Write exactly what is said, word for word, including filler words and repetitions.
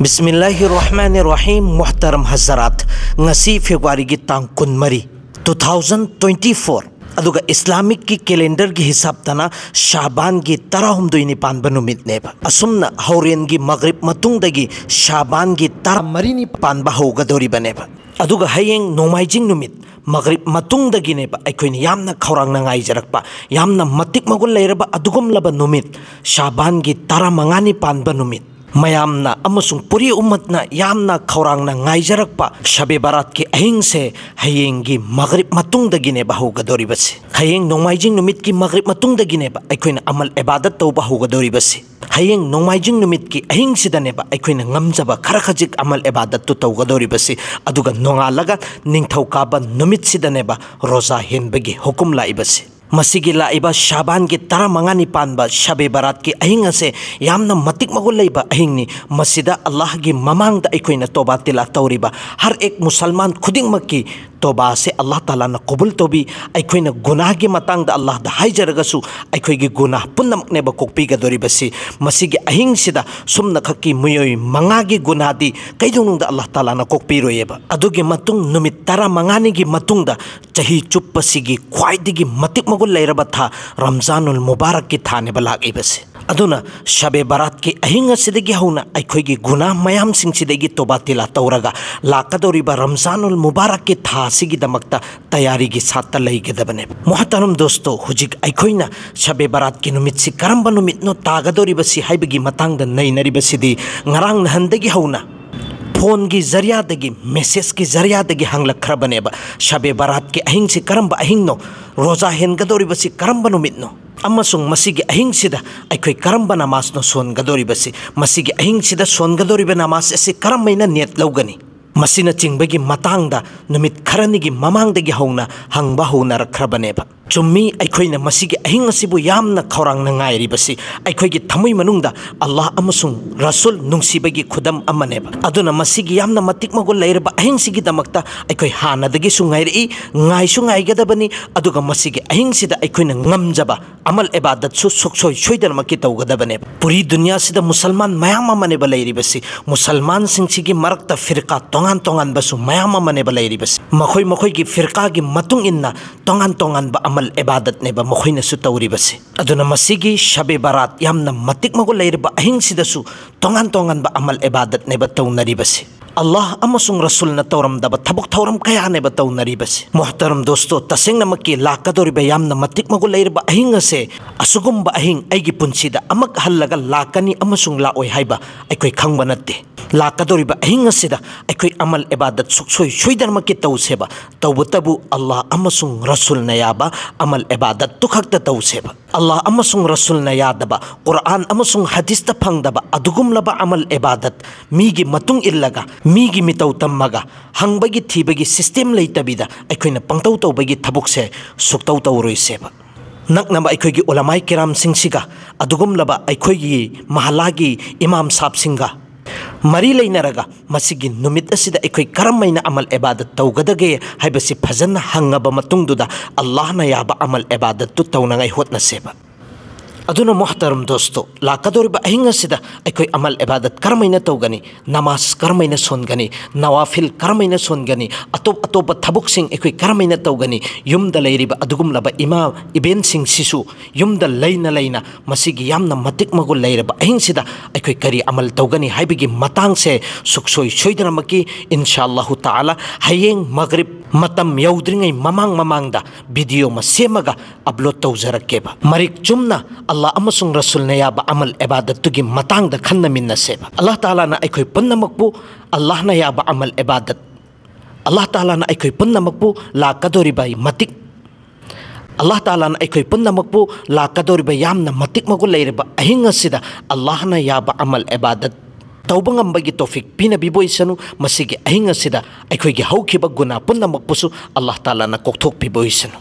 ꯕꯤꯁꯃꯤꯜꯂꯥꯍꯤꯔ ꯔꯍꯃꯥꯅꯤꯔ ꯔꯍꯤꯝ꯫ ꯃꯨꯍꯇꯔꯝ ꯍꯖꯔꯥꯠ, ꯉꯁꯤ ꯐꯦꯕ꯭ꯔꯨꯋꯥꯔꯤꯒꯤ ꯇꯥꯡ ꯀꯨꯟꯃꯔꯤ, two thousand twenty four, ꯑꯗꯨꯒ ꯏꯁꯂꯥꯃꯤꯛꯀꯤ ꯀꯦꯂꯦꯟꯗꯔꯒꯤ ꯍꯤꯁꯥꯞꯇꯅ ꯁꯥꯕꯥꯟꯒꯤ ꯇꯔꯥꯍꯨꯝꯗꯣꯏꯅꯤ ꯄꯥꯟꯕ ꯅꯨꯃꯤꯠꯅꯦꯕ꯫ ꯑꯁꯨꯝꯅ ꯍꯧꯔꯦꯟꯒꯤ ꯃꯒ꯭ꯔꯤꯕ ꯃꯇꯨꯡꯗꯒꯤ ꯁꯥꯕꯥꯟꯒꯤ ꯇꯔꯥꯃꯔꯤꯅꯤ ꯄꯥꯟꯕ ꯍꯧꯒꯗꯧꯔꯤꯕꯅꯦꯕ꯫ ꯑꯗꯨꯒ ꯍꯌꯦꯡ ꯅꯣꯡꯃꯥꯏꯖꯤꯡ ꯅꯨꯃꯤꯠ ꯃꯒ꯭ꯔꯤꯕ ꯃꯇꯨꯡꯗꯒꯤꯅꯦꯕ ꯑꯩꯈꯣꯏꯅ ꯌꯥꯝꯅ ꯈꯧꯔꯥꯡꯅ ꯉꯥꯏꯖꯔꯛꯄ, ꯌꯥꯝꯅ ꯃꯇꯤꯛ ꯃꯒꯨꯟ ꯂꯩꯔꯕ ꯑꯗꯨꯒꯨꯝꯂꯕ ꯅꯨꯃꯤꯠ, ꯁꯥꯕꯥꯟꯒꯤ ꯇꯔꯥꯃꯉꯥꯅꯤ ꯄꯥꯟꯕ ꯅꯨꯃꯤꯠ꯫ ꯃꯌꯥꯝꯅ ꯑꯃꯁꯨꯡ ꯄꯨꯔꯤ ꯎꯝꯃꯠꯅ ꯌꯥꯝꯅ ꯈꯧꯔꯥꯡꯅ ꯉꯥꯏꯖꯔꯛꯄ ꯁꯕꯦ ꯕꯔꯥꯠꯀꯤ ꯑꯍꯤꯡꯁꯦ ꯍꯌꯦꯡꯒꯤ ꯃꯒ꯭ꯔꯤꯕ ꯃꯇꯨꯡꯗꯒꯤꯅꯦꯕ ꯍꯧꯒꯗꯧꯔꯤꯕꯁꯦ꯫ ꯍꯌꯦꯡ ꯅꯣꯡꯃꯥꯏꯖꯤꯡ ꯅꯨꯃꯤꯠꯀꯤ ꯃꯒ꯭ꯔꯤꯕ ꯃꯇꯨꯡꯗꯒꯤꯅꯦꯕ ꯑꯩꯈꯣꯏꯅ ꯑꯃꯜ ꯏꯕꯥꯗꯠ ꯇꯧꯕ ꯍꯧꯒꯗꯧꯔꯤꯕꯁꯦ꯫ ꯍꯌꯦꯡ ꯅꯣꯡꯃꯥꯏꯖꯤꯡ ꯅꯨꯃꯤꯠꯀꯤ ꯑꯍꯤꯡꯁꯤꯗꯅꯦꯕ ꯑꯩꯈꯣꯏꯅ ꯉꯝꯖꯕ ꯈꯔ ꯈꯖꯤꯛ ꯑꯃꯜ ꯏꯕꯥꯗꯠꯇꯨ ꯇꯧꯒꯗꯧꯔꯤꯕꯁꯤ꯫ ꯑꯗꯨꯒ ꯅꯣꯡꯉꯥꯜꯂꯒ ꯅꯤꯡꯊꯧꯀꯥꯕ ꯅꯨꯃꯤꯠꯁꯤꯗꯅꯦꯕ ꯔꯣꯖꯥ ꯍꯦꯟꯕꯒꯤ ꯍꯨꯀꯨꯝ ꯂꯥꯛꯏꯕꯁꯤ꯫ ꯃꯁꯤꯒꯤ ꯂꯥꯛꯏꯕ ꯁꯥꯕꯥꯟꯒꯤ ꯇꯔꯥꯃꯉꯥꯅꯤ ꯄꯥꯟꯕ ꯁꯕꯦ ꯕꯔꯥꯠꯀꯤ ꯑꯍꯤꯡ ꯑꯁꯦ ꯌꯥꯝꯅ ꯃꯇꯤꯛ ꯃꯒꯨꯟ ꯂꯩꯕ ꯑꯍꯤꯡꯅꯤ꯫ ꯃꯁꯤꯗ ꯑꯜꯂꯥꯍꯒꯤ ꯃꯃꯥꯡꯗ ꯑꯩꯈꯣꯏꯅ ꯇꯣꯕꯥ ꯇꯤꯂꯥ ꯇꯧꯔꯤꯕ ꯍꯔ ꯑꯦꯛ ꯃꯨꯁꯜꯃꯥꯟ ꯈꯨꯗꯤꯡꯃꯛꯀꯤ ꯇꯣꯕꯥ ꯑꯁꯦ ꯑꯜꯂꯥꯍ ꯇꯥꯂꯥꯅ ꯀꯕꯨꯜ ꯇꯧꯕꯤ꯫ ꯑꯩꯈꯣꯏꯅ ꯒꯨꯅꯥꯍꯒꯤ ꯃꯇꯥꯡꯗ ꯑꯜꯂꯥꯍꯗ ꯍꯥꯏꯖꯔꯒꯁꯨ ꯑꯩꯈꯣꯏꯒꯤ ꯒꯨꯅꯥꯍ ꯄꯨꯝꯅꯃꯛꯅꯦꯕ ꯀꯣꯛꯄꯤꯒꯗꯧꯔꯤꯕꯁꯤ꯫ ꯃꯁꯤꯒꯤ ꯑꯍꯤꯡꯁꯤꯗ ꯁꯨꯝꯅꯈꯛꯀꯤ ꯃꯤꯑꯣꯏ ꯃꯉꯥꯒꯤ ꯒꯨꯅꯥꯍꯗꯤ ꯀꯩꯗꯧꯅꯨꯡꯗ ꯑꯜꯂꯥꯍ ꯇꯥꯂꯥꯅ ꯀꯣꯛꯄꯤꯔꯣꯏꯑꯕ꯫ ꯑꯗꯨꯒꯤ ꯃꯇꯨꯡ ꯅꯨꯃꯤꯠ ꯇꯔꯥꯃꯉꯥꯅꯤꯒꯤ ꯃꯇꯨꯡꯗ ꯆꯍꯤ ꯆꯨꯞꯄꯁꯤꯒꯤ ꯈ꯭ꯋꯥꯏꯗꯒꯤ ꯃꯇꯤꯛ ꯃꯒꯨꯟ ꯂꯩꯔꯕ ꯊꯥ ꯔꯝꯖꯥꯅꯨꯜ ꯃꯨꯕꯥꯔꯛꯀꯤ ꯊꯥꯅꯦꯕ ꯂꯥꯛꯏꯕꯁꯦ꯫ ꯑꯗꯨꯅ ꯁꯕꯦ ꯕꯔꯥꯠꯀꯤ ꯑꯍꯤꯡ ꯑꯁꯤꯗꯒꯤ ꯍꯧꯅ ꯑꯩꯈꯣꯏꯒꯤ ꯒꯨꯅꯥꯍ ꯃꯌꯥꯝꯁꯤꯡꯁꯤꯗꯒꯤ ꯇꯣꯕꯥ ꯇꯤꯂꯥ ꯇꯧꯔꯒ ꯂꯥꯛꯀꯗꯧꯔꯤꯕ ꯔꯝꯖꯥꯅꯨꯜ ꯃꯨꯕꯥꯔꯛꯀꯤ ꯊꯥ ꯑꯁꯤꯒꯤꯗꯃꯛꯇ ꯇꯌꯥꯔꯤꯒꯤ ꯁꯥꯠꯇ ꯂꯩꯒꯗꯕꯅꯦꯕ꯫ ꯃꯨꯍꯇꯔꯝ ꯗꯣꯁꯇꯣ, ꯍꯧꯖꯤꯛ ꯑꯩꯈꯣꯏꯅ ꯁꯕꯦ ꯕꯔꯥꯠꯀꯤ ꯅꯨꯃꯤꯠꯁꯤ ꯀꯔꯝꯕ ꯅꯨꯃꯤꯠꯅꯣ ꯇꯥꯒꯗꯧꯔꯤꯕꯁꯤ ꯍꯥꯏꯕꯒꯤ ꯃꯇꯥꯡꯗ ꯅꯩꯅꯔꯤꯕꯁꯤꯗꯤ ꯉꯔꯥꯡ ꯅꯍꯥꯟꯗꯒꯤ ꯍꯧꯅ ꯐꯣꯟꯒꯤ ꯖꯔꯤꯌꯥꯗꯒꯤ, ꯃꯦꯁꯦꯖꯀꯤ ꯖꯔꯤꯌꯥꯗꯒꯤ ꯍꯪꯂꯛꯈ꯭ꯔꯕꯅꯦꯕ꯫ ꯁꯕꯦ ꯕꯔꯥꯠꯀꯤ ꯑꯍꯤꯡꯁꯤ ꯀꯔꯝꯕ ꯑꯍꯤꯡꯅꯣ? ꯔꯣꯖꯥ ꯍꯦꯟꯒꯗꯧꯔꯤꯕꯁꯤ ꯀꯔꯝꯕ ꯅꯨꯃꯤꯠꯅꯣ? ꯑꯃꯁꯨꯡ ꯃꯁꯤꯒꯤ ꯑꯍꯤꯡꯁꯤꯗ ꯑꯩꯈꯣꯏ ꯀꯔꯝꯕ ꯅꯃꯥꯖꯅꯣ ꯁꯣꯟꯒꯗꯧꯔꯤꯕꯁꯤ? ꯃꯁꯤꯒꯤ ꯑꯍꯤꯡꯁꯤꯗ ꯁꯣꯟꯒꯗꯧꯔꯤꯕ ꯅꯃꯥꯖ ꯑꯁꯤ ꯀꯔꯝꯍꯥꯏꯅ ꯅꯤꯌꯠ ꯂꯧꯒꯅꯤ? ꯃꯁꯤꯅꯆꯤꯡꯕꯒꯤ ꯃꯇꯥꯡꯗ ꯅꯨꯃꯤꯠ ꯈꯔꯅꯤꯒꯤ ꯃꯃꯥꯡꯗꯒꯤ ꯍꯧꯅ ꯍꯪꯕ ꯍꯧꯅꯔꯛꯈ꯭ꯔꯕꯅꯦꯕ꯫ ꯆꯨꯝꯃꯤ, ꯑꯩꯈꯣꯏꯅ ꯃꯁꯤꯒꯤ ꯑꯍꯤꯡ ꯑꯁꯤꯕꯨ ꯌꯥꯝꯅ ꯈꯧꯔꯥꯡꯅ ꯉꯥꯏꯔꯤꯕꯁꯤ ꯑꯩꯈꯣꯏꯒꯤ ꯊꯃꯣꯏ ꯃꯅꯨꯡꯗ ꯑꯜꯂꯥꯍ ꯑꯃꯁꯨꯡ ꯔꯁꯨꯜ ꯅꯨꯡꯁꯤꯕꯒꯤ ꯈꯨꯗꯝ ꯑꯃꯅꯦꯕ꯫ ꯑꯗꯨꯅ ꯃꯁꯤꯒꯤ ꯌꯥꯝꯅ ꯃꯇꯤꯛ ꯃꯒꯨꯟ ꯂꯩꯔꯕ ꯑꯍꯤꯡꯁꯤꯒꯤꯗꯃꯛꯇ ꯑꯩꯈꯣꯏ ꯍꯥꯟꯅꯗꯒꯤꯁꯨ ꯉꯥꯏꯔꯛꯏ, ꯉꯥꯏꯁꯨ ꯉꯥꯏꯒꯗꯕꯅꯤ꯫ ꯑꯗꯨꯒ ꯃꯁꯤꯒꯤ ꯑꯍꯤꯡꯁꯤꯗ ꯑꯩꯈꯣꯏꯅ ꯉꯝꯖꯕ ꯑꯃꯜ ꯏꯕꯥꯗꯠꯁꯨ ꯁꯨꯛꯁꯣꯏ ꯁꯣꯏꯗꯅꯃꯛꯀꯤ ꯇꯧꯒꯗꯕꯅꯦꯕ꯫ ꯄꯨꯔꯤ ꯗꯨꯅꯤꯌꯥꯁꯤꯗ ꯃꯨꯁꯜꯃꯥꯟ ꯃꯌꯥꯝ ꯑꯃꯅꯦꯕ ꯂꯩꯔꯤꯕꯁꯤ꯫ ꯃꯨꯁꯜꯃꯥꯟꯁꯤꯡꯁꯤꯒꯤ ꯃꯔꯛꯇ ꯐꯤꯔꯀꯥ ꯇꯣꯉꯥꯟ ꯇꯣꯉꯥꯟꯕꯁꯨ ꯃꯌꯥꯝ ꯑꯃꯅꯦꯕ ꯂꯩꯔꯤꯕꯁꯤ꯫ ꯃꯈꯣꯏ ꯃꯈꯣꯏꯒꯤ ꯐꯤꯔꯀꯥꯒꯤ ꯃꯇꯨꯡ ꯏꯟꯅ ꯇꯣꯉꯥꯟ ꯇꯣꯉꯥꯟꯕ ꯑꯃꯜ ꯏꯕꯥꯗꯠꯅꯦꯕ ꯃꯈꯣꯏꯅꯁꯨ ꯇꯧꯔꯤꯕꯁꯤ꯫ ꯑꯗꯨꯅ ꯃꯁꯤꯒꯤ ꯁꯕꯦ ꯕꯔꯥꯠ ꯌꯥꯝꯅ ꯃꯇꯤꯛ ꯃꯒꯨꯟ ꯂꯩꯔꯕ ꯑꯍꯤꯡꯁꯤꯗꯁꯨ ꯇꯣꯉꯥꯟ ꯇꯣꯉꯥꯟꯕ ꯑꯃꯜ ꯏꯕꯥꯗꯠꯅꯦꯕ ꯇꯧꯅꯔꯤꯕꯁꯤ꯫ ꯑꯜꯂꯥꯍ ꯑꯃꯁꯨꯡ ꯔꯁꯨꯜꯅ ꯇꯧꯔꯝꯗꯕ ꯊꯕꯛ ꯊꯧꯔꯝ ꯀꯌꯥꯅꯦꯕ ꯇꯧꯅꯔꯤꯕꯁꯤ꯫ ꯃꯣꯍꯇꯔꯝ ꯗꯣꯁꯇꯣ, ꯇꯁꯦꯡꯅꯃꯛꯀꯤ ꯂꯥꯛꯀꯗꯧꯔꯤꯕ ꯌꯥꯝꯅ ꯃꯇꯤꯛ ꯃꯒꯨꯟ ꯂꯩꯔꯕ ꯑꯍꯤꯡ ꯑꯁꯦ, ꯑꯁꯤꯒꯨꯝꯕ ꯑꯍꯤꯡ ꯑꯩꯒꯤ ꯄꯨꯟꯁꯤꯗ ꯑꯃꯛ ꯍꯜꯂꯒ ꯂꯥꯛꯀꯅꯤ ꯑꯃꯁꯨꯡ ꯂꯥꯛꯑꯣꯏ ꯍꯥꯏꯕ ꯑꯩꯈꯣꯏ ꯈꯪꯕ ꯅꯠꯇꯦ꯫ ꯂꯥꯛꯀꯗꯧꯔꯤꯕ ꯑꯍꯤꯡ ꯑꯁꯤꯗ ꯑꯩꯈꯣꯏ ꯑꯃꯜ ꯏꯕꯥꯗꯠ ꯁꯨꯛꯁꯣꯏ ꯁꯣꯏꯗꯅꯃꯛꯀꯤ ꯇꯧꯁꯦꯕ꯫ ꯇꯧꯕꯇꯕꯨ ꯑꯜꯂꯥꯍ ꯑꯃꯁꯨꯡ ꯔꯁꯨꯜꯅ ꯌꯥꯕ ꯑꯃꯜ ꯏꯕꯥꯗꯠꯇꯨ ꯈꯛꯇ ꯇꯧꯁꯦꯕ꯫ ꯑꯜꯂꯥꯍ ꯑꯃꯁꯨꯡ ꯔꯁꯨꯜꯅ ꯌꯥꯗꯕ, ꯀꯨꯔꯑꯥꯟ ꯑꯃꯁꯨꯡ ꯍꯗꯤꯁꯇ ꯐꯪꯗꯕ ꯑꯗꯨꯒꯨꯝꯂꯕ ꯑꯃꯜ ꯏꯕꯥꯗꯠ, ꯃꯤꯒꯤ ꯃꯇꯨꯡ ꯏꯜꯂꯒ, ꯃꯤꯒꯤ ꯃꯤꯇꯧ ꯇꯝꯃꯒ, ꯍꯪꯕꯒꯤ ꯊꯤꯕꯒꯤ ꯁꯤꯁꯇꯦꯝ ꯂꯩꯇꯕꯤꯗ ꯑꯩꯈꯣꯏꯅ ꯄꯪꯇꯧ ꯇꯧꯕꯒꯤ ꯊꯕꯛꯁꯦ ꯁꯨꯛꯇꯧ ꯇꯧꯔꯣꯏꯁꯦꯕ꯫ ꯅꯛꯅꯕ ꯑꯩꯈꯣꯏꯒꯤ ꯎꯂꯃꯥꯏ ꯀꯤꯔꯥꯝꯁꯤꯡꯁꯤꯒ, ꯑꯗꯨꯒꯨꯝꯂꯕ ꯑꯩꯈꯣꯏꯒꯤ ꯃꯍꯜꯂꯥꯒꯤ ꯏꯃꯥꯝ ꯁꯥꯕꯁꯤꯡꯒ ꯃꯔꯤ ꯂꯩꯅꯔꯒ, ꯃꯁꯤꯒꯤ ꯅꯨꯃꯤꯠ ꯑꯁꯤꯗ ꯑꯩꯈꯣꯏ ꯀꯔꯝꯍꯥꯏꯅ ꯑꯃꯜ ꯏꯕꯥꯗꯠ ꯇꯧꯒꯗꯒꯦ ꯍꯥꯏꯕꯁꯤ ꯐꯖꯅ ꯍꯪꯉꯕ ꯃꯇꯨꯡꯗꯨꯗ, ꯑꯜꯂꯥꯍꯅ ꯌꯥꯕ ꯑꯃꯜ ꯏꯕꯥꯗꯠꯇꯨ ꯇꯧꯅꯉꯥꯏ ꯍꯣꯠꯅꯁꯦꯕ꯫ ꯑꯗꯨꯅ ꯃꯣꯍꯇꯔꯝ ꯗꯣꯁꯇꯣ, ꯂꯥꯛꯀꯗꯧꯔꯤꯕ ꯑꯍꯤꯡ ꯑꯁꯤꯗ ꯑꯩꯈꯣꯏ ꯑꯃꯜ ꯏꯕꯥꯗꯠ ꯀꯔꯝꯍꯥꯏꯅ ꯇꯧꯒꯅꯤ? ꯅꯃꯥꯖ ꯀꯔꯝꯍꯥꯏꯅ ꯁꯣꯟꯒꯅꯤ? ꯅꯋꯥꯐꯤꯜ ꯀꯔꯝꯍꯥꯏꯅ ꯁꯣꯟꯒꯅꯤ? ꯑꯇꯣꯞ ꯑꯇꯣꯞꯄ ꯊꯕꯛꯁꯤꯡ ꯑꯩꯈꯣꯏ ꯀꯔꯝꯍꯥꯏꯅ ꯇꯧꯒꯅꯤ? ꯌꯨꯝꯗ ꯂꯩꯔꯤꯕ ꯑꯗꯨꯒꯨꯝꯂꯕ ꯏꯃꯥ ꯏꯕꯦꯟꯁꯤꯡꯁꯤꯁꯨ ꯌꯨꯝꯗ ꯂꯩꯅ ꯂꯩꯅ ꯃꯁꯤꯒꯤ ꯌꯥꯝꯅ ꯃꯇꯤꯛ ꯃꯒꯨꯟ ꯂꯩꯔꯕ ꯑꯍꯤꯡꯁꯤꯗ ꯑꯩꯈꯣꯏ ꯀꯔꯤ ꯑꯃꯜ ꯇꯧꯒꯅꯤ ꯍꯥꯏꯕꯒꯤ ꯃꯇꯥꯡꯁꯦ ꯁꯨꯛꯁꯣꯏ ꯁꯣꯏꯗꯅꯃꯛꯀꯤ, ꯏꯟꯁꯥ ꯑꯜꯂꯥꯍꯨ ꯇꯥꯂꯥ, ꯍꯌꯦꯡ ꯃꯒꯔꯤꯕ ꯃꯇꯝ ꯌꯧꯗ꯭ꯔꯤꯉꯩ ꯃꯃꯥꯡ ꯃꯃꯥꯡꯗ ꯚꯤꯗꯤꯑꯣ ꯑꯃ ꯁꯦꯝꯃꯒ ꯑꯞꯂꯣꯗ ꯇꯧꯖꯔꯛꯀꯦꯕ꯫ ꯃꯔꯤꯛ ꯆꯨꯝꯅ ꯑꯜꯂꯥꯍ ꯑꯃꯁꯨꯡ ꯔꯁꯨꯜꯅ ꯌꯥꯕ ꯑꯃꯜ ꯏꯕꯥꯗꯠꯇꯨꯒꯤ ꯃꯇꯥꯡꯗ ꯈꯟꯅꯃꯤꯟꯅꯁꯦꯕ꯫ ꯑꯜꯂꯥꯍ ꯇꯥꯂꯥꯅ ꯑꯩꯈꯣꯏ ꯄꯨꯝꯅꯃꯛꯄꯨ ꯑꯜꯂꯥꯍꯅ ꯌꯥꯕ ꯑꯃꯜ ꯏꯕꯥꯗꯠ, ꯑꯜꯂꯥꯍ ꯇꯥꯂꯥꯅ ꯑꯩꯈꯣꯏ ꯄꯨꯝꯅꯃꯛꯄꯨ ꯂꯥꯛꯀꯗꯧꯔꯤꯕ ꯃꯇꯤꯛ, ꯑꯜꯂꯥꯍ ꯇꯥꯂꯥꯅ ꯑꯩꯈꯣꯏ ꯄꯨꯝꯅꯃꯛꯄꯨ ꯂꯥꯛꯀꯗꯧꯔꯤꯕ ꯌꯥꯝꯅ ꯃꯇꯤꯛ ꯃꯒꯨꯟ ꯂꯩꯔꯕ ꯑꯍꯤꯡ ꯑꯁꯤꯗ ꯑꯜꯂꯥꯍꯅ ꯌꯥꯕ ꯑꯃꯜ ꯏꯕꯥꯗꯠ ꯇꯧꯕ ꯉꯝꯕꯒꯤ ꯇꯧꯐꯤꯛ ꯄꯤꯅꯕꯤꯕ ꯑꯣꯏꯁꯅꯨ꯫ ꯃꯁꯤꯒꯤ ꯑꯍꯤꯡ ꯑꯁꯤꯗ ꯑꯩꯈꯣꯏꯒꯤ ꯍꯧꯈꯤꯕ ꯒꯨꯅꯥ ꯄꯨꯝꯅꯃꯛꯄꯨꯁꯨ ꯑꯜꯂꯥꯍ ꯇꯥꯂꯥꯅ ꯀꯣꯛꯊꯣꯛꯄꯤꯕ ꯑꯣꯏꯁꯅꯨ꯫